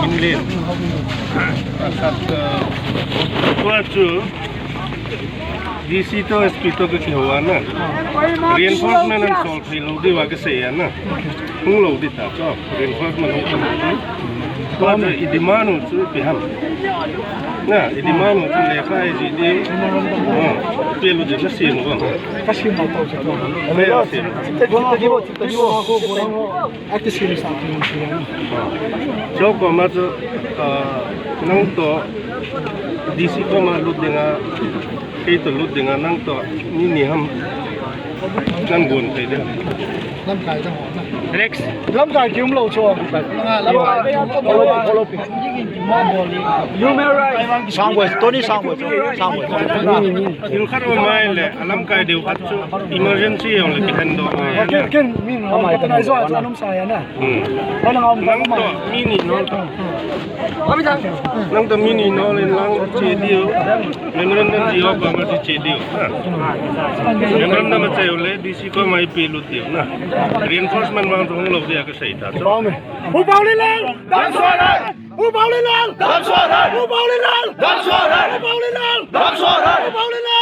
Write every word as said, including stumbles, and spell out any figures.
Inlet. Tua chu D C to S P to kakihou a na. Reinforcement an sol thei lou diu a kasei a na. Hung lou di ta chu. Reinforcement hung lou di. Tua chu i demand u chu ipi ham. Na, i demand u chu lekha i ji di. Ah, ipi lu di na sin u. Ka sin u tau chu. Le sin. Active series a kung siya. Chu koma chu, ah, nang to D C koma lut dinga, kei to lut dinga, nang to ni ni ham nang gon thei de. Lamkai ta ho na. Rex. Lamkai ki um lou chu. Lamkai. Human rights. Sangvoi, Tony Sangvoi, Sangvoi. Thil khat um mai le, a lamkai diu khat chu emergency jong le kihen doh ngai. Ken, ken, min, amai ta nai zo, zo num sa ya na. Hmm. Nang to mi ni nol to. Nang to mi ni nol in lang che diu. Memorandum ji ho koma che diu. Ha. Memorandum a che u le D C koma ipi lut diu na. Reinforcement vang hung lou dia kasei ta. Upa Uli Lal! Dam Swaraj! Upa Uli Lal! Dam Swaraj! Upa Uli Lal! Dam Swaraj! Upa Uli Lal! Dam Swaraj! Upa Uli Lal!